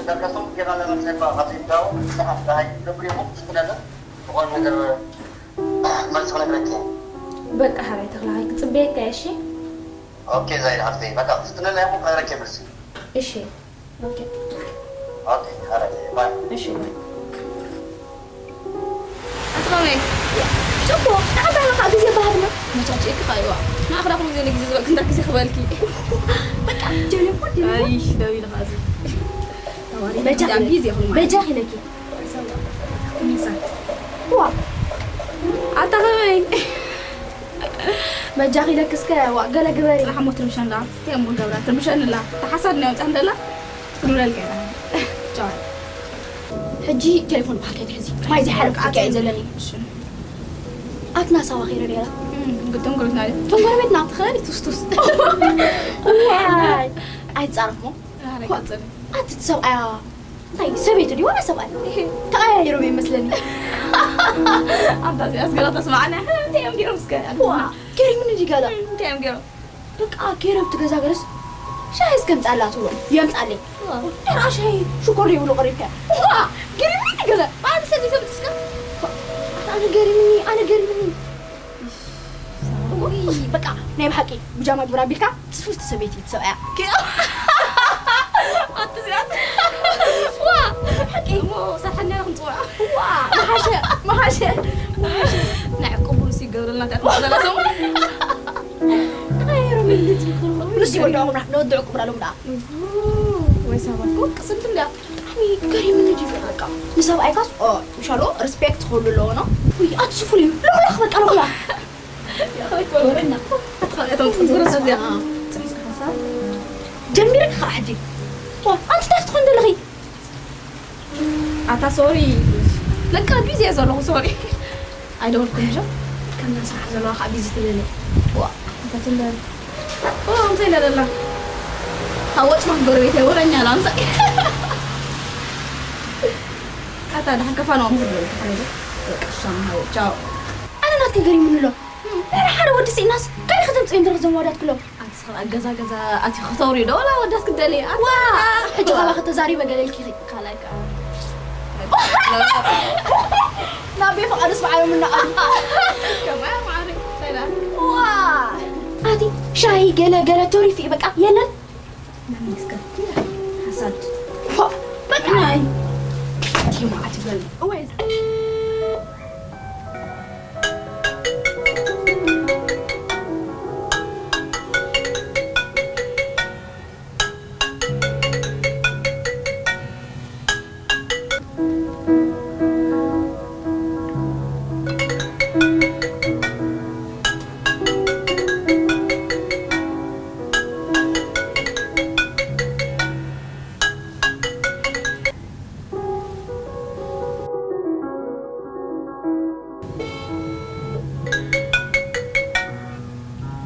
ዳርጋ ሶም ጌና ለመልሰባ፣ ካብ ዘይዳወ፣ ብዙሓት ደሃይ ትገብር ኢኹም፣ ዝፍለለ፣ ዝኾነ ነገር መልሲ ክነግረኪ እየ። በቃ፣ ሓራይ ተኽለ፣ ክጽበየካ እየ፣ እሺ? ኦኬ፣ ዛይድ ሓፍተይ፣ በቃ፣ ክትፍትነላ እየ እሞ ክነግረኪ እየ መልሲ። እሺ፣ ኦኬ። ኦኬ፣ ሓራይ፣ ባይ። እሺ፣ ባይ። ኣቲ ኸመይ? ጽቡቕ፣ ንዓባና ኸኣ ግዜ ባህልና። መቻችእኪ ኸኣ ይዋ። ንኣኽላ ኹሉ ግዜ ንግዜ ዝበልኪ፣ እንታይ ግዜ ክበልኪ? በቃ፣ ጀለፎ፣ ጀለፎ። ኣይ፣ ደው ኢሉ ኸኣ እዚ። ተዋሪ በጃ፣ ዳም ግዜ ይኹን ማለት። በጃ ኢለኪ። ዋ። ኣታ ኸመይ? በጃኺ ኢለኪ እስከ ዋ ገለ ግበሪ። ጥራሕ እሞ ትርብሸን ደኣ። እንታይ እሞ ገብራ ትርብሸን ኣላ። ተሓሳድ ናይ ወጻን ደላ። ትግብረልካ እያ። ቻው። ሕጂ ቴሌፎን ብሓቂ ትሕዚ። ማይ ዘይሓለፍ በቃ ሓቂ እዩ ዘለኒ። እሺ። ኣትና ሳዋ ኸይረ ነይራ። እም፣ ግጥም ጎረቤትና ድዩ? እቶም ጎረቤትና ትኽእል ትስቱስ። ዋይ። ኣይትጻረፍሞ። ኣረ፣ ቀጽል። ኣቲ እቲ ሰብኣያ እንታይ ሰበይቲ ድዩ ዋላ ሰብኣይ? ተቐያይሮም እዮም መስለኒ። ኣንታ እዚኣስ ገለ ተስማዕና። እንታይ እዮም ገይሮም እስከ? ዋ፣ ገሪሙኒ ድዩ ገለ? እንታይ እዮም ገይሮም? በቃ ገይሮም ትገዛገርስ ሻሂ እስከምጻላ ትብሎ። የምጻለይ። ዋ። ደራ ሻሂ ሽኮር ይብሉ ቀሪብካ። ዋ፣ ገሪሙኒ ድዩ ገለ? ባዕዲ ሰዚ ተምጽስካ? ኣነ ገሪሙኒ፣ ኣነ ገሪሙኒ። ውይ፣ በቃ ናይ ብሓቂ ብጃማ ግብር ኣቢልካ ጽፍፍቲ ሰበይቲ ትሰብኣያ። ኣቲ እዚኣስ። ዋ፣ ብሓቂ። እሞ ሳሓና ክንጽውዓ። ዋ፣ መሓሸ፣ መሓሸ፣ መሓሸ። ናይ ዕቁብ ንሱ ይገብረልና፣ እንታይ ትመስለና ሰሙ? ተቐያይሮም ይልት ይኽእሉ። ንሱ ይወድዖም፣ ንወድዑ ክብራሎም ደኣ። ወይ ሰባት እኮ ቅስንትም ደኣ። ብጣዕሚ ገሪሙኒ ድዩ በቃ። ንሰብኣይካስ፣ ኦ፣ ምሻሎ ሪስፔክት ክህሉ ኣለዎ ነው። ውይ፣ ኣቲ ሱፉል እዩ። ለኹላኽ በቃ ለኹላ። ወረኛ። ኣቲ ኸኣ እቶም ጽንጽሮ ሰብ እዚኣ። ጽንጽሮ ሓሳብ። ጀሚርክ ኸኣ ሕጂ። ዋ፣ ኣንቲ እንታይ ክትኾን ዘለኺ? ኣታ ሶሪ። ለካ ቢዚ እየ ዘለኹ ሶሪ። ኣይደወልኩን እሾ። ከምዛ ስራሕ ዘለዋ ከዓ ቢዚ ትብለኒ። ዋ፣ እንታይ ትብለኒ? ዋ፣ እንታይ ኢላ ደላ? ካብ ወጭማ ጎረቤት እየ ወረኛ ኣላ ኣምሳይ። ኣታ ደሓን ከፋንዋ ምኽድ በሉ ተሓረደ። በቃ ሻም ሃወ ቻው። ኣነ ናትከ ገሪሙኒ ኣሎ። ናይ ሓደ ወዲ ስኢናስ ካበይ ከተምፅኡ እንድረኽ ዘመዋዳት ክሎም? ኣንስኻ ኣብ ገዛ ገዛ ኣቲ ክተውሪ ዶ ወላ ወዳት ክደሊ? ኣንስኻ ዋ! ሕጂ ካባኺ ተዛሪበ ገለ ኢልኪ ኢኺ። ካልኣይ ከኣ። ናበይ ፍቓድስ በዓሎም እናቐሉ። ከማያ ማዕረ፣ እንታይ ደኣ? ዋ! ኣቲ ሻሂ ገለ ገለ ተሪፉ እዩ በቃ፣ የለን? መን እስከ? ሓሳድ። ዋ! በቃ። ናይ። እቲ መዓት ይበል። እወ፣ እዛ።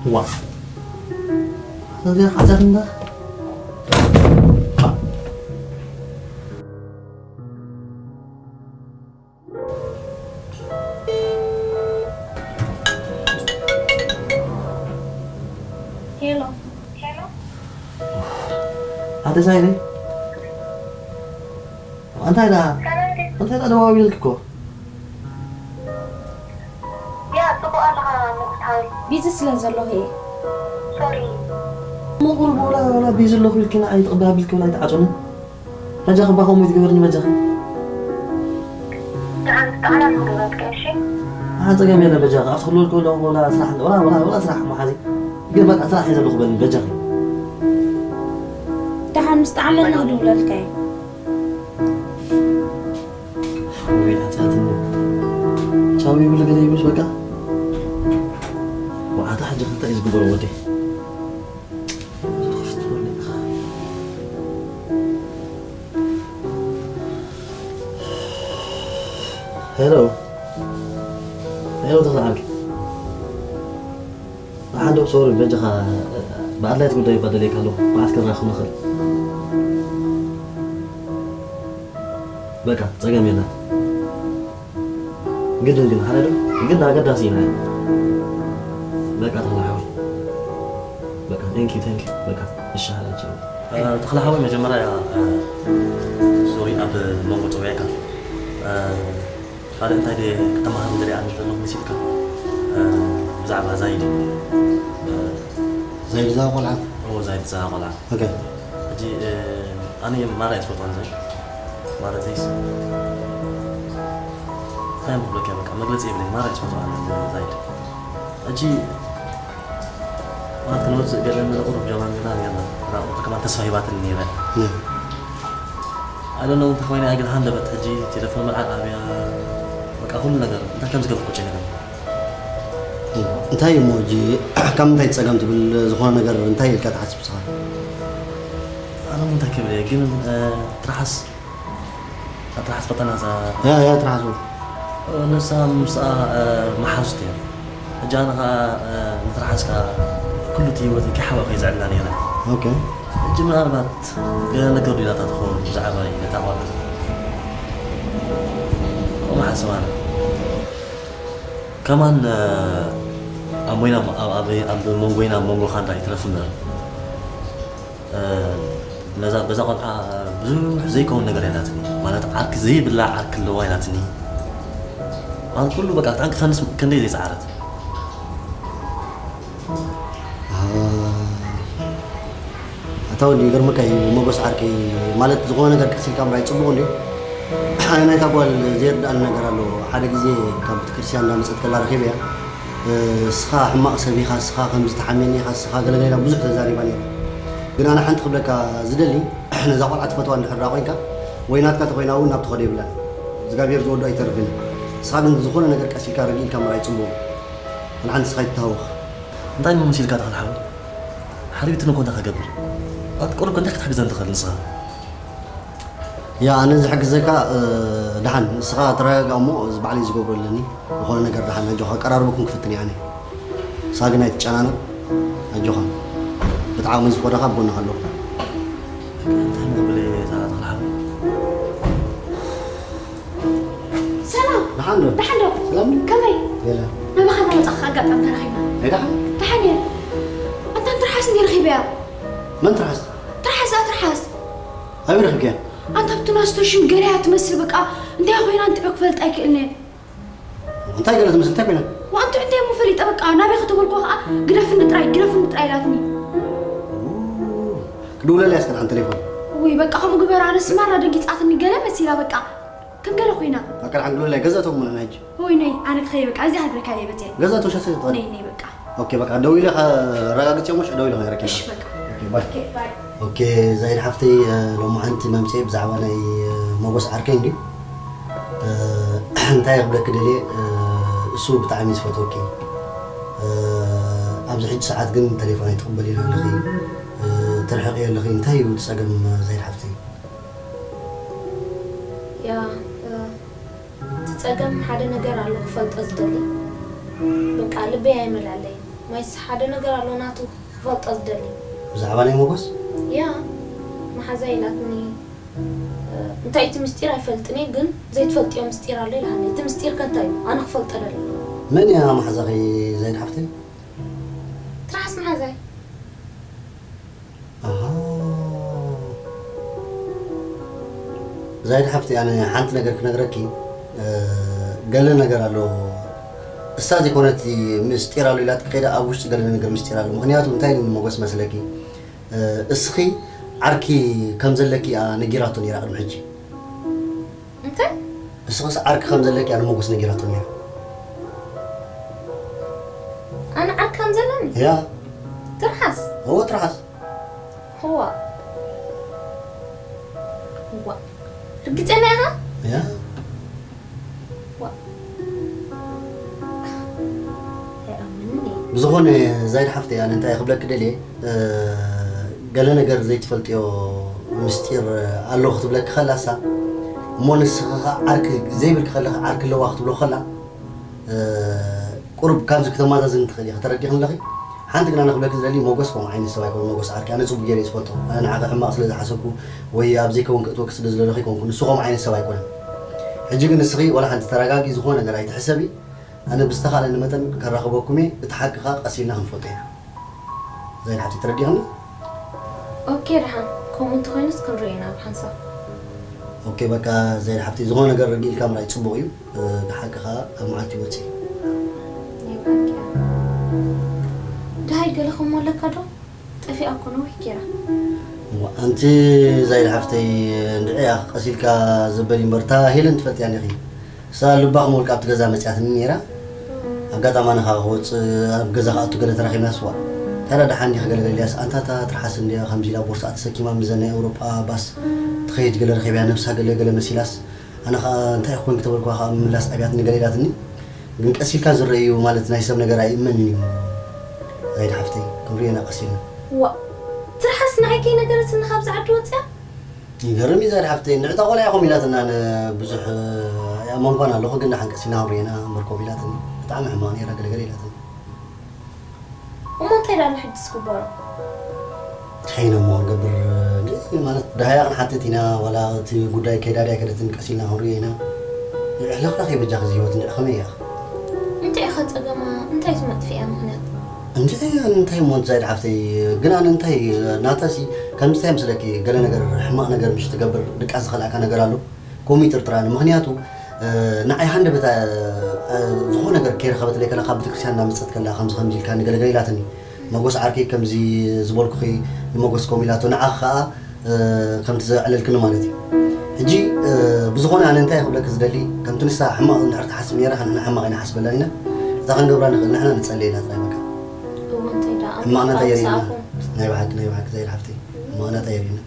ዋ። እዚኣ ሓዘር እንዳ። ሄሎ። ኣደ ሳይሪ። እንታይ ደኣ? እንታይ ደኣ ደዋዊልክ እኮ? ያ፣ ጽቡቕ ኣለኻ፣ ምኽታዊ። ቢዚ ስለ ዘለኹ እየ። ሶሪ። እሞ ቁሩብ ወላ፣ ወላ ቢዚ ኣለኹ ኢልኪ ንዓይ ትቕበል ኣቢልኪ ወላ ኣይትዓጹኒ። በጃኺ እባ ከምኡ ኣይትግበርኒ በጃኺ። ደሓን፣ ደሓን ኣይትግበርኒ፣ እሺ? ኣነ ጸገም የለን በጃኺ። ኣብቲ ክልወልኪ ከለኹ ወላ ስራሕ፣ ወላ፣ ወላ፣ ወላ ስራሕ እሞ ሓዚ። ግን በቃ ስራሕ እየ ዘለኹ በልኒ በጃኺ። ደሓን ምስ ጠዓመኒ ክድውለልካ እየ። ወይ ሓጢኣትኒ። ቻው ይብል ገለ ይብል በቃ። ወዓታ ሕጂ እንታይ እዩ ዝግበሮ ወደይ? ሄሎ። ሄሎ ተኽለዓርኪ። ንሓደ ሶሪ በጃኻ ብኣድላይት ጉዳይ እባ ደልየካ ኣለኹ። መዓት ክንራኸብ ንኽእል። በቃ ጸገም የለን። ግድን ግን ሓደ ዶ ግን ኣገዳሲ ኢና። በቃ ተኽለ ሓወይ። በቃ thank you thank you። በቃ እሺ ሓላቸው። ተኽለ ሓወይ መጀመርያ ሶሪ ኣብ መንጎ ጸውዒካ። ካልእ እንታይ ድየ ክተማሃር ዝደልየ ኣነ ዘለኹ መሲልካ? እ፣ ብዛዕባ ዛይድ። እ፣ ዛይድ እዛ ቆልዓ? እዎ፣ ዛይድ እዛ ቆልዓ። ኦኬ። ሕጂ፣ እ፣ ኣነ ማራ እየ ዝፈትዋ ንዛይድ። ማለት ዘይስ-፣ እንታይ እሞ ክብለካ እየ፣ በቃ መግለጺ የብለይን። ማራ እየ ዝፈትዋ ኣነ ንዛይድ። ሕጂ ማለት ክንወፅእ ገለ እንብሎ ቁሩብ ጀማሚርና ነይርና። እና ቁሩብ ከማን ተስፋ ሂባትኒ ነይራ። ነ። I don't know እንታይ ኮይና እያ ግን ሃንደበት ሕጂ ቴሌፎን መርዓ ኣብያ። በቃ ኩሉ ነገር እንታይ ከም ዝገብር ቁጭ ነገር። እንታይ እሞ ሕጂ ካብ ምንታይ ጸገም ትብል ዝኾነ ነገር እንታይ ኢልካ ትሓስብ ንስኻ? ኣነ እውን እንታይ ክብል እየ ግን፣ እ፣ ትርሓስ እታ ትርሓስ ፈተና እዛ ያ፣ ያ፣ ትርሓስ በል። ንሳ ምስኣ፣ እ፣ መሓዙት እዮም። ሕጂ ኣነ ኸኣ፣ እ፣ ንትርሓስ ከኣ ኩሉ እቲ ህይወተይ ከይሓባእኩ እየ ዘዕልላ ነይረ። ኦኬ። ሕጂ ምናልባት ገለ ነገር ዲላታ ትኸውን ብዛዕባይ ነታ ጓል። ከምኡ ሓስብ ኣነ። ከማን፣ እ፣ ኣብ ሞይና፣ ኣብ፣ ኣብ፣ ኣብ መንጎይና፣ ኣብ መንጎኻ እንዳ ይትረፍ እምበር። እ፣ ነዛ፣ በዛ ቆልዓ ብዙሕ ዘይከውን ነገር ኢላትኒ። ማለት ዓርኪ ዘይብላ ዓርኪ ኣለዋ ኢላትኒ። ማለት ኩሉ በቃ ክትዓንቅፈንስ ክንደይ ዘይጸዓረት። ኣታ ወዲ ይገርመካ እዩ ሞገስ ዓርከይ፣ ማለት ዝኾነ ነገር ቀስ ኢልካ ምርኣይ ጽቡቕ እንድዩ። ኣነ ናይታ ጓል ዘይርድኣኒ ነገር ኣሎ። ሓደ ግዜ ካብ ቤተክርስትያን እንዳመጸት ከላ ረኺበያ። እ፣ እስኻ ሕማቕ ሰብ ኢኻ፣ እስኻ ከምዚ ተሓምየኒ ኢኻ፣ እስኻ ገለገለ ኢላ ብዙሕ ተዛሪባ ነይራ። ግን ኣነ ሓንቲ ክብለካ ዝደሊ፣ ነዛ ቆልዓ ትፈትዋ እንድሕር ደኣ ኮይንካ፣ ወይ ናትካ ተኾይና እውን ናብ ትኸዶ የብላን። እግዚኣብሔር ዝወዶ ኣይተርፍን። ንስኻ ግን ዝኾነ ነገር ቀስ ኢልካ ረጊ ኢልካ ምርኣይ ጽቡቕ። ንሓንቲ ንስኻ ኣይትተሃወኽ። እንታይ እሞ መሲልካ ተኽለ ሓወይ? ሓሪብትኒ እኮ እንታይ ክገብር? ኣት ቁሩብ እንታይ ክትሕግዘኒ ትኽእል ንስኻ? ያ፣ ኣነ ዝሕግዘካ፣ እ፣ ደሓን ንስኻ ተረጋጋእ እሞ፣ እዚ ባዕለይ ዝገብሮ ኣለኒ። ዝኾነ ነገር ደሓን ኣጆኻ፣ ኣቀራርበኩም ክፍትን እየ ኣነ። ንስኻ ግን ኣይትጨናነቕ፣ ኣጆኻ። ብጣዕሚ ዝፈደኻ ኣብ ጎንኻ ኣለኹ። እንታይ መበለይ እታ ተኽለ ሓወይ? ሰላም። ደሓን ዶ? ደሓን ዶ? ሰላም ዶ? ከመይ? የለ። ናባኻ እናመጻእካ ኣጋጣሚ ተራኺብና። ናይ ደሓን? ደሓን እየ። ኣንታ ትርሓስ እንድየ ረኺበያ። መን ትርሓስ? ትርሓስ፣ እዛ ትርሓስ። ኣበይ ረኺብክያ? ኣንታ ኣብቲ ናስቶ ሽም ገለያ ትመስል በቃ። እንታይ ኮይና እንጥዑ ክፈልጥ ኣይክእልን እየ። እንታይ ገለ ትመስል? እንታይ ኮይና? ዋንቱ እንታይ እሞ ፈሊጠ በቃ። ናበይ ከተበልኩ ከኣ ግደፍኒ ጥራይ፣ ግደፍኒ ጥራይ ኢላትኒ። ክድውለላ እያ እስከ ደሓን ቴሌፎን። ውይ በቃ ከምኡ ግበር። ኣነስ ማራ ደንጊጻትኒ ገለ መሲላ በቃ። ከም ገለ ኮይና። በቃ ደሓን ግሎላይ ገዛ ተው ምንና ሕጂ። ወይ ነይ ኣነ ክኸይ በቃ እዚ ሃድረካ እየ በጽየ። ገዛ ተው ሻሰ ተው። ነይ ነይ በቃ። ኦኬ በቃ ደዊለ ከረጋግጽ እሞ ደዊለ ከረኪና። እሺ በቃ። ኦኬ ባይ። ኦኬ ባይ። ኦኬ ዛይድ ሓፍተይ እ፣ ሎማዓንቲ መምጽኤ ብዛዕባ ናይ እ፣ ሞጎስ ዓርከይ እንድዩ። እ፣ እንታይ ክብለኪ ደልየ እ፣ እሱ ብጣዕሚ እዩ ዝፈትወኪ። እ፣ ኣብዚ ሕጂ ሰዓት ግን ቴሌፎን ኣይትቕበልዮ ኣለኺ። እ፣ ትርሕቕዮ ኣለኺ። እንታይ እዩ እቲ ጸገም ዛይድ ሓፍተይ? ያ፣ እ፣ እቲ ጸገም ሓደ ነገር ኣሎ ክፈልጦ ዝደሊ። በቃ ልበይ ኣይመልኣለይን። ማይስ ሓደ ነገር ኣሎ ናቱ ክፈልጦ ዝደሊ። ብዛዕባ ናይ ሞጎስ? ያ፣ መሓዛ ኢላትኒ። እንታይ እቲ ምስጢር ኣይፈልጥን እየ፣ ግን ዘይትፈልጥዮ ምስጢር ኣሎ ኢላኒ። እቲ ምስጢር ከ እንታይ እዩ? ኣነ ክፈልጦ ደሊ። መን እያ መሓዛኺ ዛይድ ሓፍተይ? ትርሓስ መሓዛይ። ኣሃ። ዛይድ ሓፍቲ፣ ኣነ ሓንቲ ነገር ክነግረኪ። ገለ ነገር ኣሎ። እሳ ዘይኮነት ምስጢር ኣሎ ኢላት ከይዳ ኣብ ውሽጢ ገለ ነገር ምስጢር ኣሎ። ምክንያቱ እንታይ ንመጎስ መስለኪ? እስኺ ዓርኪ ከም ዘለኪ እያ ነጊራቶ ነይራ ቅድሚ ሕጂ። እንታይ? እስኽስ ዓርኪ ከም ዘለኪ እያ ንመጎስ ነጊራቶ ነይራ። ኣነ ዓርኪ ከም ዘለኒ? ያ። ትርሓስ? እዎ ትርሓስ። ህዋ። ዋ። ርግጸኛ ኢኻ? ያ። ዋ። ኣይኣምንን እየ። ብዝኾነ ዛይድ ሓፍተይ፣ ኣነ እንታይ ክብለኪ ደልየ፣ ገለ ነገር ዘይትፈልጥዮ ምስጢር ኣሎ ክትብለኪ ከላሳ፣ እሞ ንስኺ ኸዓ ዓርኪ ዘይብልኪ ከለኺ ዓርኪ ኣለዋ ክትብሎ ከላ፣ ቁሩብ ካብዚ ክተማዛዝን ትኽእል ኢኺ። ተረዲኽኒ ኣለኺ? ሓንቲ ግና ንኽብለኪ ዝደሊ፣ ሞጎስ ከምኡ ዓይነት ሰብ ኣይኮነ። ሞጎስ ዓርኪ ኣነ ጽቡቅ ገይረ እየ ዝፈልጦ። ኣነ ንዓኺ ሕማቕ ስለ ዝሓሰብኩ ወይ ኣብ ዘይከውን ክእትወኪ ስለ ዝደለኹ ኣይኮንኩ። ንሱ ከምኡ ዓይነት ሰብ ኣይኮነን። ሕጂ ግን ንስኺ ዋላ ሓንቲ ተረጋጊ፣ ዝኾነ ነገር ኣይትሕሰቢ። ኣነ ብዝተኻእለኒ መጠን ከራኽበኩም እየ። እቲ ሓቂ ኸኣ ቀስ ኢልና ክንፈልጦ ኢና። ዛይድ ሓፍቲ፣ ተረዲኽኒ? ኦኬ፣ ደሓን። ከምኡ እንተኾይኑስ ክንርኢ ኢና ብሓንሳብ። ኦኬ፣ በቃ ዛይድ ሓፍቲ፣ ዝኾነ ነገር ርግእ ኢልካ ምርኣይ ጽቡቕ እዩ። እቲ ሓቂ ኸኣ ኣብ መዓልቲ ይወጽእ እዩ። ናይ ብሓቂ እያ። ደሃይ ገለ ከምኡ ኣለካ ዶ? ጠፊኣ እኮ ነዊሕ ገይራ። እዋ፣ ኣንቲ ዛይድ ሓፍተይ፣ እንድዒ እያ ቀስ ኢልካ ዘበል እምበር፣ እታ ሄለን ትፈልጥያ ዲኺ? እሳ ልባ ክመልካ ኣብቲ ገዛ መጽያትኒ ነይራ። ኣጋጣሚ ኣነ ኸኣ ክወጽእ ኣብ ገዛ ክኣቱ ገለ ተራኺብናስ፣ ዋ፣ እንታይ ደኣ ደሓን ዲኺ ገለ ገለ ኢላስ፣ ኣንታ እታ ትርሓስ እንድያ ከምዚ ኢላ ቦርስኣ ተሰኪማ ምስዘን ናይ ኤውሮጳ ባስ ትኸይድ ገለ ረኺበያ፣ ነብሳ ገለ ገለ መሲላስ፣ ኣነ ኸኣ እንታይ ኮን ክተበልኩዋ ኸኣ ምምላስ ኣብያትኒ ገለ ኢላትኒ። ግን ቀስ ኢልካ ዝረአ እዩ ማለት ናይ ሰብ ነገር ኣይእመንን እዩ። ዛይድ ሓፍተይ፣ ክንሪኤና ቀስ ኢልና። ዋ፣ ትርሓስ ንዓይ ከይነገረትኒ ካብዚ ዓዲ ወጽያ? ይገርም እዩ ዛይድ ሓፍተይ፣ ንዕታ ቆልዓ እያ ከምኡ ኢላትና፣ ኣነ ብዙሕ ኣይኣመንኳን ኣለኹ፣ ግን ደሓን ቀስ ኢልና ክንሪኤና እምበር ከምኡ ኢላትኒ። ብጣዕሚ ሕማቕ ነይራ ገለገለ ኢላትኒ። እሞ እንታይ ደኣ ንሕጅስ ክበሮ? እንታይ ኢና እሞ ክንገብር? እንዴ፣ ማለት ደሃያ ክንሓትት ኢና፣ ዋላ እቲ ጉዳይ ከይዳ ድያ ከደትን ቀስ ኢልና ክንሪኦ ኢና። ንዕለኽላ ከይበጃኺ እዚ ህይወት እንድዒ ከመይ እያ? እንታይ ኢኻ ጸገማ? እንታይ እዩ መጥፍእያ ምኽንያት? እንድዒ እንታይ እሞ ዛይድ ሓፍተይ፣ ግን ኣነ እንታይ ናታሲ ከምዚ እንታይ መስለኪ፣ ገለ ነገር ሕማቕ ነገር ምሽ ትገብር ድቃስ ዝኸልኣካ ነገር ኣሎ። ከምኡ ይጥርጥር ኣነ። ምኽንያቱ፣ እ፣ ንዓይ ሃንደበት፣ እ፣ እ፣ ዝኾነ ነገር ከይረኸበትለይ ከላ ካብ ቤተክርስትያን እናመጸት ከላ ከምዚ ከምዚ ኢልካ ንገለገለ ኢላትኒ። መጎስ ዓርከይ ከምዚ ዝበልኩኺ ንመጎስ ከምኡ ኢላቶ ንዓኺ ከኣ፣ እ፣ ከምቲ ዘዕለልክኒ ማለት እዩ። ሕጂ፣ እ፣ ብዝኾነ ኣነ እንታይ ክብለኪ ዝደሊ፣ ከምቲ ንሳ ሕማቕ እንድሕር ትሓስብ ነይራ፣ ንሕና ሕማቕ ኣይንሓስበላን ኢና። እታ ክንገብራ ንኽእል ንሕና ንጸልየላ ጥራይ በቃ። እዎ እንታይ ደኣ ሕማቕነታ ኣብ የርእየና። ምሳኹም። ናይ ብሓቂ፣ ናይ ብሓቂ ዛይድ ሓፍተይ፣ ሕማቕነታ የርእየና።